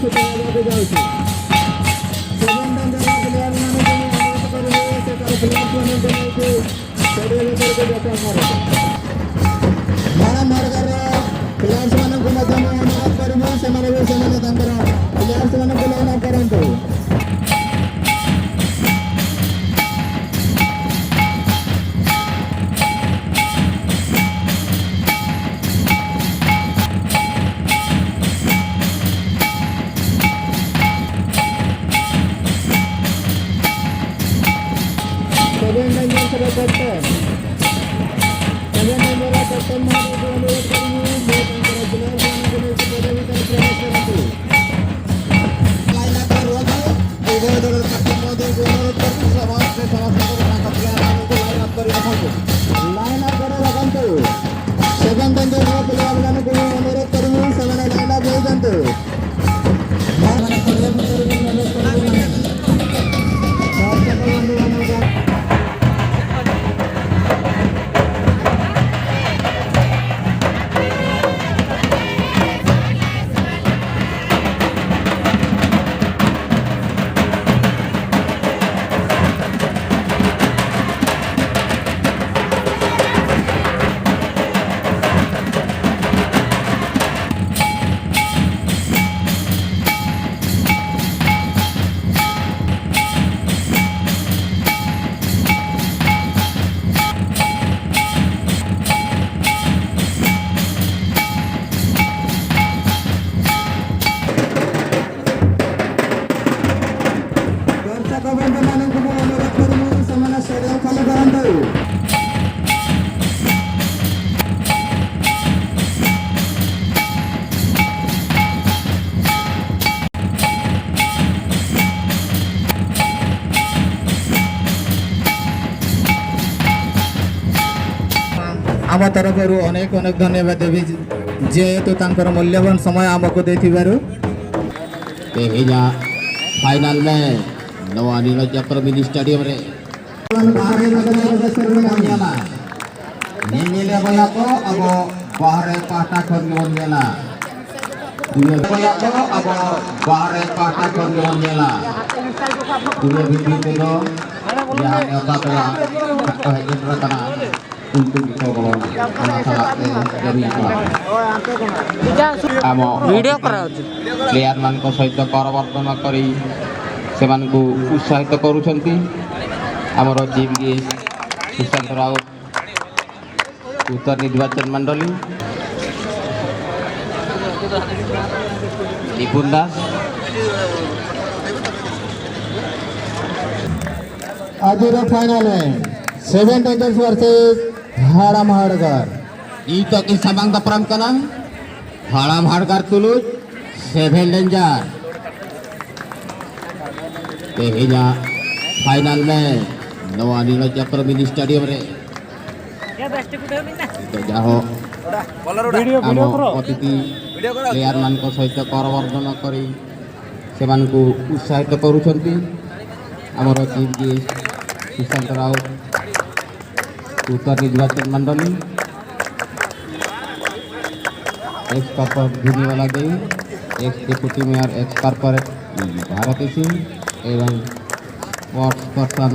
ଅନୁଷ୍ଠିତ ହେବାକୁ ଯାଉଛି। ସେଭେନ୍ ଡେଞ୍ଜର ପ୍ଲେୟାରମାନଙ୍କୁ ମୁଁ ଅନୁରୋଧ କରିବି, ସେ ତାର ପ୍ଲେୟାର୍ସମାନଙ୍କୁ ନେଇକି ଷ୍ଟାଡିୟମ ଭିତରକୁ ଯାତ୍ରା କରନ୍ତୁ। ମାଡ଼ାମହାଡ଼ଗରର ପ୍ଲେୟାର୍ସମାନଙ୍କୁ ମଧ୍ୟ ମୁଁ ଅନୁରୋଧ କରିବି, ସେମାନେ ବି ସେମାନେ ତାଙ୍କର ପ୍ଲେୟାର୍ସମାନଙ୍କୁ ଲାଇନ୍ ଅପ୍ କରନ୍ତୁ। ସେଭେନ୍ ଡେଞ୍ଜର୍ସର କ୍ୟାପ୍ଟେନ୍, ସେଭେନ୍ ଡେଞ୍ଜରର କ୍ୟାପ୍ଟେନ୍ ମହୋଦୟଙ୍କୁ ଅନୁରୋଧ କରିବି, ସେ ତାଙ୍କର ପ୍ଲେୟାର୍ସମାନଙ୍କୁ ନେଇକି ପଡ଼ିଆ ଭିତରେ ପ୍ରବେଶ କରନ୍ତୁ। ଲାଇନ୍ ଅପ୍ ରୁହନ୍ତୁ। ଉଭୟ ଦଳର କ୍ୟାପ୍ଟେନ୍ ମହୋଦୟଙ୍କୁ ଅନୁରୋଧ କରୁଛି, ସମସ୍ତେ ସମସ୍ତଙ୍କର ତାଙ୍କ ପ୍ଲେୟାରମାନଙ୍କୁ ଲାଇନ୍ ଅପ୍ କରି ରଖନ୍ତୁ। ଲାଇନ୍ ଅପ୍ କରି ରଖନ୍ତୁ। ସେଭେନ୍ ଡେଞ୍ଜରର ପ୍ଲେୟାରମାନଙ୍କୁ ମୁଁ ଅନୁରୋଧ କରିବି, ସେମାନେ ଲାଇନ୍ ଅପ୍ ହେଇଯାନ୍ତୁ। ମାନେ ପଡ଼ିଆ ଭିତରକୁ ପ୍ରବେଶ କରିବେ ନାହିଁ। ଦର୍ଶକ ବନ୍ଧୁମାନଙ୍କୁ ଦର୍ଶକ ବନ୍ଧୁମାନଙ୍କୁ ମୁଁ ଅନୁରୋଧ କରିବି, ସେମାନେ ଷ୍ଟାଡିୟମ ଖାଲି କରନ୍ତୁ। ଆମ ତରଫରୁ ଅନେକ ଅନେକ ଧନ୍ୟବାଦ ଦେବି, ଯେହେତୁ ତାଙ୍କର ମୂଲ୍ୟବାନ ସମୟ ଆମକୁ ଦେଇଥିବାରୁ। ତେହେଞ୍ଜା ଫାଇନାଲ ମ୍ୟାଚ୍ ନୂଆ ନୀଳଚକ୍ର ମିନି ଷ୍ଟାଡିୟମରେ ପ୍ରବେଶ କରିବେ ନାହିଁ। ᱧᱮᱧᱮᱞ ᱵᱚᱭᱦᱟ ᱠᱚ, ᱟᱵᱚ ᱵᱟᱦᱨᱮ ᱯᱟᱦᱴᱟ ᱠᱷᱚᱱ ᱜᱮᱵᱚᱱ ᱧᱮᱞᱟ᱾ ᱵᱚᱭᱦᱟ ᱠᱚ, ᱟᱵᱚ ᱵᱟᱦᱨᱮ ᱯᱟᱦᱴᱟ ᱠᱷᱚᱱ ᱜᱮᱵᱚᱱ ᱧᱮᱞᱟ᱾ ᱯᱩᱨᱟᱹ ᱵᱷᱤᱛᱨᱤ ᱛᱮᱫᱚ ᱡᱟᱦᱟᱸ ᱱᱮᱣᱛᱟ ᱯᱮᱲᱟ ᱠᱚ ᱦᱮᱡ ᱥᱮᱴᱮᱨ ᱟᱠᱟᱱᱟ, ᱩᱱᱠᱩ ᱜᱮᱠᱚ ᱵᱚᱞᱚᱱᱟ᱾ ᱚᱱᱟ ᱥᱟᱞᱟᱜ ᱛᱮ ᱠᱟᱹᱢᱤ ᱠᱚᱣᱟ ଆମ ଭିଡ଼ିଓ କରାଉଛି। ପ୍ଲେୟାରମାନଙ୍କ ସହିତ କରମର୍ଦ୍ଦନ କରି ସେମାନଙ୍କୁ ଉତ୍ସାହିତ କରୁଛନ୍ତି ଆମର ଚିଫ୍ ଗେଷ୍ଟ ସୁଶାନ୍ତ ରାଉତ, ଉତ୍ତର ନିର୍ବାଚନ ମଣ୍ଡଳୀ ନିପୁନ ଦାସ। ଆଜିର ଫାଇନାଲ ସେଭେନ୍ ଡେଞ୍ଜର୍ସ ଭର୍ସେସ୍ ହାଡ଼ାମ ହାଡ଼ଗର। ᱱᱤᱛᱚᱜ ᱠᱤᱱ ᱥᱟᱢᱟᱝ ᱫᱟᱯᱨᱟᱢ ᱠᱟᱱᱟ ᱦᱟᱲᱟᱢ ᱦᱟᱰᱜᱟᱨ ᱛᱩᱞᱩᱡ ᱥᱮᱵᱷᱮᱱ ᱰᱮᱱᱡᱟᱨ᱾ ᱛᱮᱦᱮᱧᱟᱜ ᱯᱷᱟᱭᱱᱟᱞ ᱢᱮᱪ ᱱᱚᱣᱟ ᱱᱤᱞᱚᱪᱚᱠᱨᱚ ᱢᱤᱱᱤ ᱥᱴᱮᱰᱤᱭᱟᱢ ᱨᱮ ᱱᱤᱛᱚᱜ ᱡᱟᱦᱳ ଆମ ଅତିଥି ପ୍ଲେୟାରମାନଙ୍କ ସହିତ କରମର୍ଦ୍ଦନ କରି ସେମାନଙ୍କୁ ଉତ୍ସାହିତ କରୁଛନ୍ତି ଆମର ଚିଫ୍ ଗେଷ୍ଟ ସୁଶାନ୍ତ ରାଉତ, ଉତ୍ତର ନିର୍ବାଚନ ମଣ୍ଡଳୀ, ଏକ୍ସ କର୍ପୋରେଟ ଧୁନିବାଲା ଦେଇ, ex deputy mayor, ex corporate Bharati Singh ଏବଂ ସ୍ପୋର୍ଟସ ପର୍ସନ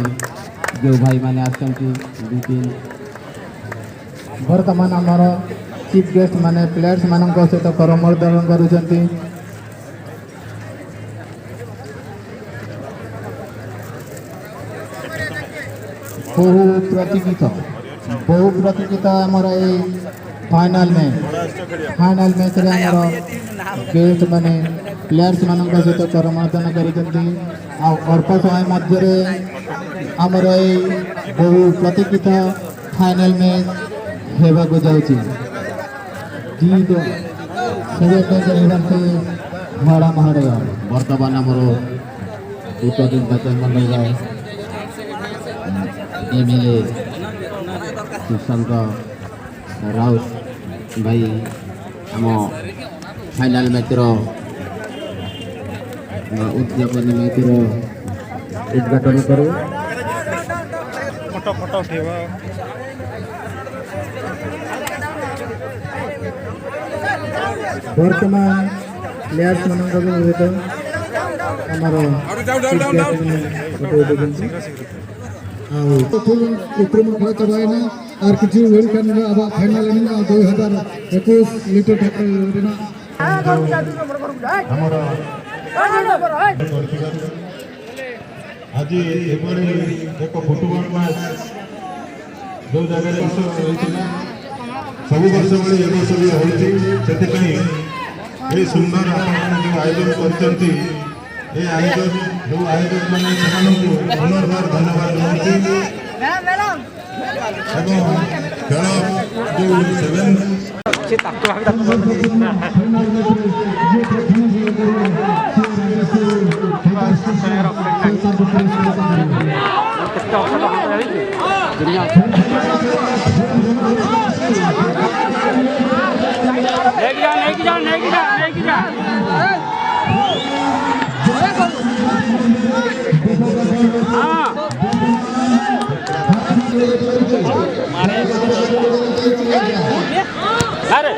ଯେଉଁ ଭାଇମାନେ ଆସିଛନ୍ତି ବିପିନ। ବର୍ତ୍ତମାନ ଆମର ଚିଫ୍ ଗେଷ୍ଟ ମାନେ ପ୍ଲେୟର୍ସ ମାନଙ୍କ ସହିତ କରମର୍ଦ୍ଦନ କରୁଛନ୍ତି। ବହୁ ପ୍ରତୀକ୍ଷିତ, ବହୁ ପ୍ରତୀକ୍ଷିତ ଆମର ଏଇ ଫାଇନାଲ ମ୍ୟାଚ୍। ଫାଇନାଲ ମ୍ୟାଚ୍ରେ ଆମର ଗେଷ୍ଟ ମାନେ ପ୍ଲେୟର୍ସ ମାନଙ୍କ ସହିତ କରମର୍ଦ୍ଦନ କରୁଛନ୍ତି ଆଉ ଅଳ୍ପ ସମୟ ମଧ୍ୟରେ ଆମର ଏଇ ବହୁ ପ୍ରତୀକ୍ଷିତ ଫାଇନାଲ ମ୍ୟାଚ୍ ହେବାକୁ ଯାଉଛି, ଦୁଇ ଦଳ ସେଭେନ୍ ଡେଞ୍ଜର ଭର୍ସେସ୍ ହାଡ଼ାମ ହାଡ଼ଗର। ବର୍ତ୍ତମାନ ଆମର ଉତ୍ତର ନିର୍ବାଚନ ମଣ୍ଡଳୀର ଏମଏଲଏ ସୁଶାନ୍ତ ରାଉତ ଭାଇ ଆମ ଫାଇନାଲ ମ୍ୟାଚ୍ର ଉଦ୍ଯାପନୀ ମ୍ୟାଚ୍ର ଉଦ୍ଘାଟନ କରିବେ। ଫଟୋ ଫଟୋ ଉଠେଇବ। ବର୍ତ୍ତମାନ ପ୍ଲେୟାର୍ସ ମାନଙ୍କ ବି ବହୁତ ଆମର ଗୋଟେ ଦେଇଛନ୍ତି। ଆଉ ᱩᱯᱨᱩᱢ ᱠᱷᱮᱞᱟ ᱪᱟᱵᱟᱭᱮᱱᱟ ᱟᱨ ᱠᱤᱪᱷᱩ ᱜᱷᱟᱹᱲᱤᱡ ᱠᱷᱟᱱ ᱜᱮ ᱟᱵᱚᱣᱟᱜ ᱯᱷᱟᱭᱱᱟᱞ ᱮᱱᱮᱡ 2021 ᱞᱤᱴᱟᱹ ᱴᱷᱟᱠᱨᱮ ᱨᱮᱱᱟᱜ। ଆମର କରିଥିବାରୁ ଆଜି ଏଭଳି ଏକ ଫୁଟବଲ ମ୍ୟାଚ୍ ଯେଉଁ ଜାଗାରେ ବର୍ଷ ହେଇଥିଲା, ସବୁ ବର୍ଷ ଭଳି ଏ ବର୍ଷ ବି ହେଉଛି। ସେଥିପାଇଁ ଏହି ସୁନ୍ଦର ଆପଣମାନେ ଯେଉଁ ଆୟୋଜନ କରିଛନ୍ତି, ଏ ଆୟୋଜକ ଯେଉଁ ଆୟୋଜକମାନେ, ସେମାନଙ୍କୁ ପୁନର୍ବାର ଧନ୍ୟବାଦ ଜଣାଉଛି। ଏବଂ ଖେଳ ଯେଉଁ ସେଭେନ୍ ଫାଇନାଲ ମ୍ୟାଚରେ ଯିଏ ପ୍ରଥମ ଗୋଲ କରିବ, ସିଏ ରାଜ୍ୟସ୍ତରୀୟ ତାଙ୍କୁ ପୁରସ୍କୃତ କରିବେ। ନେଇକି ଯା, ନେଇକି ଯା, ନେଇକି ଯା, ନେଇକି ଯା। ହଁ। ଆରେ।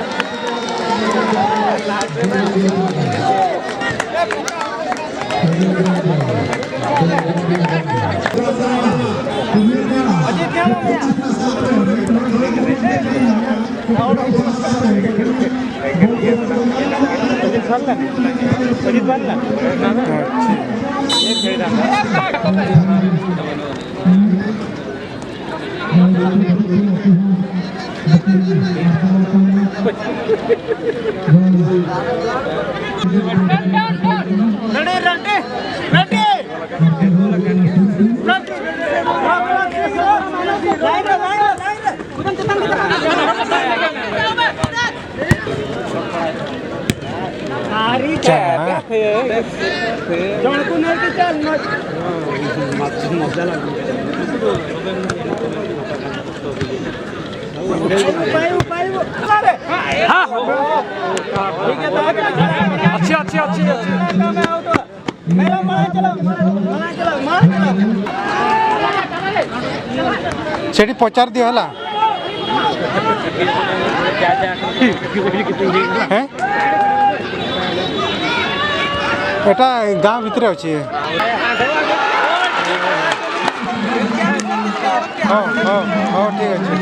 ଅଛି, ଅଛି, ଅଛି, ଅଛି। ସେଠି ପଚାରି ଦିଅ ହେଲା। ହେଁ, ଏଟା ଗାଁ ଭିତରେ ଅଛି। ହଉ ହଉ ହଉ, ଠିକ ଅଛି।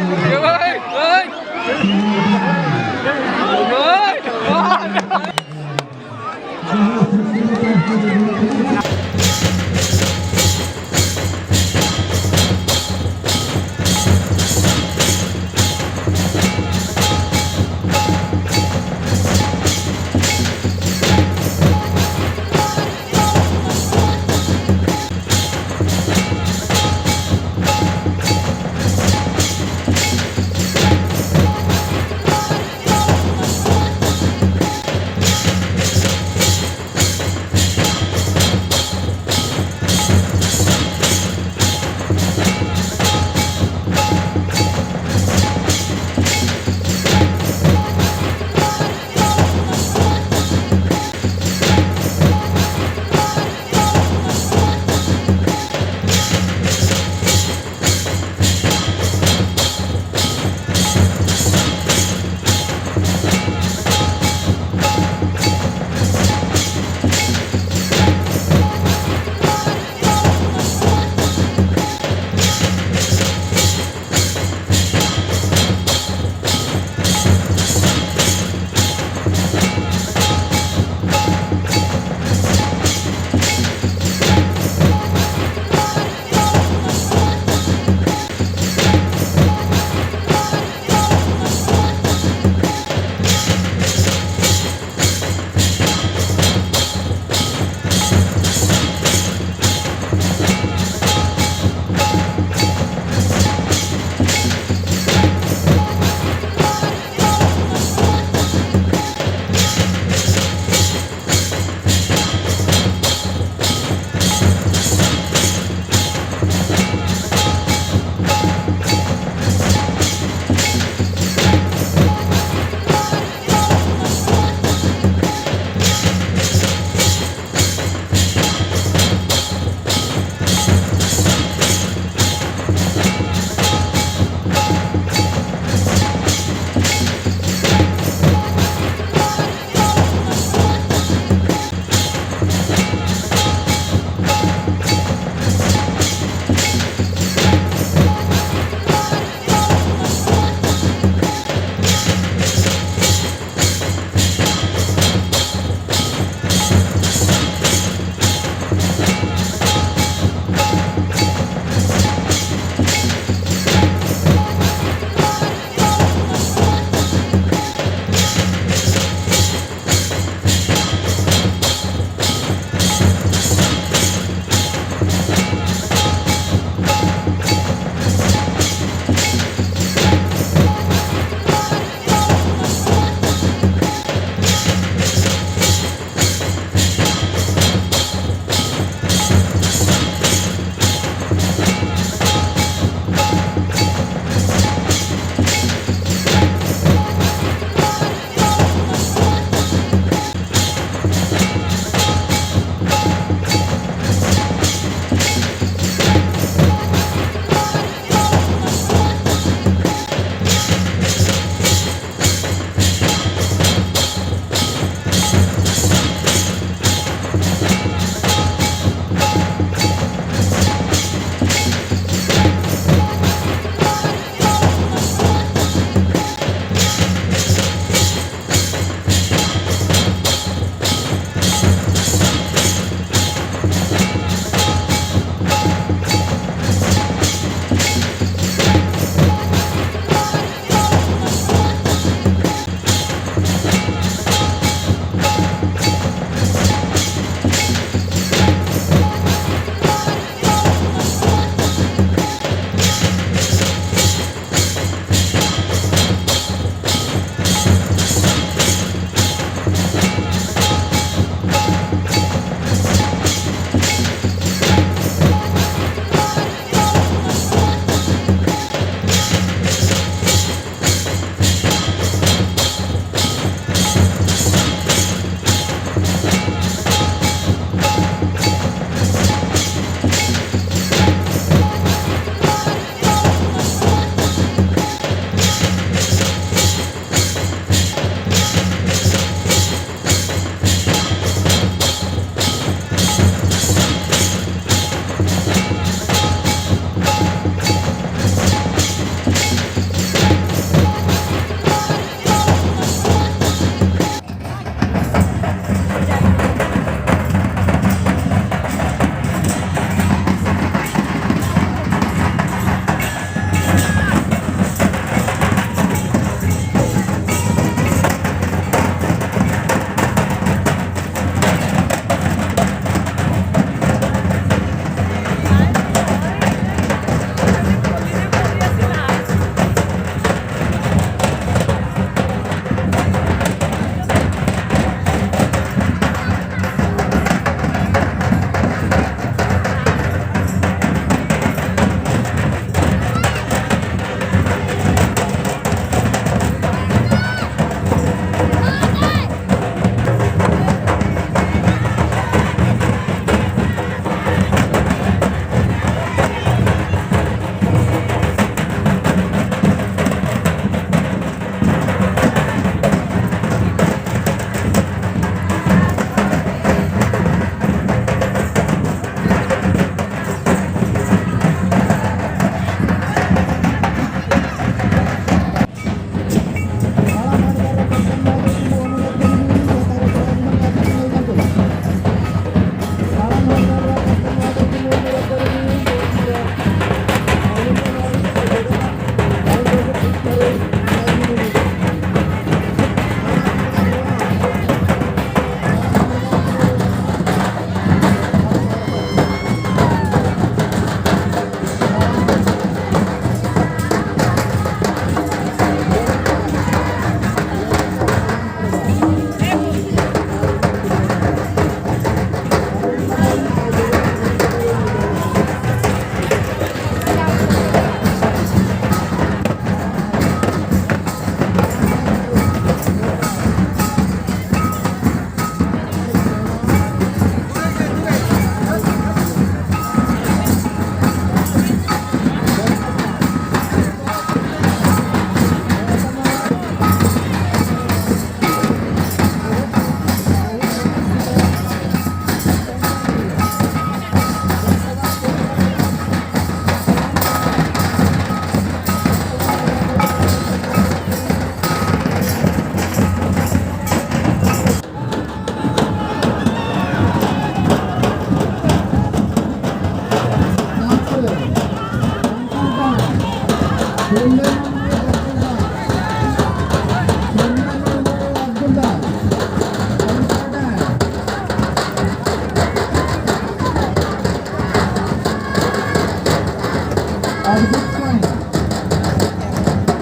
Abhijit Swain,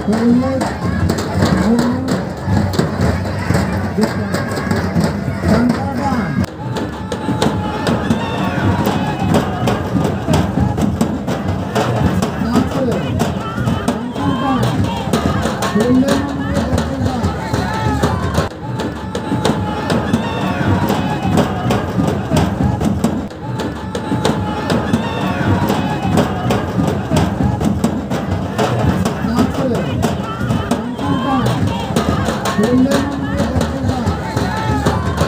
Ullekh Murmu, Shankar Dan. Shankar Dan, Ullekh Murmu।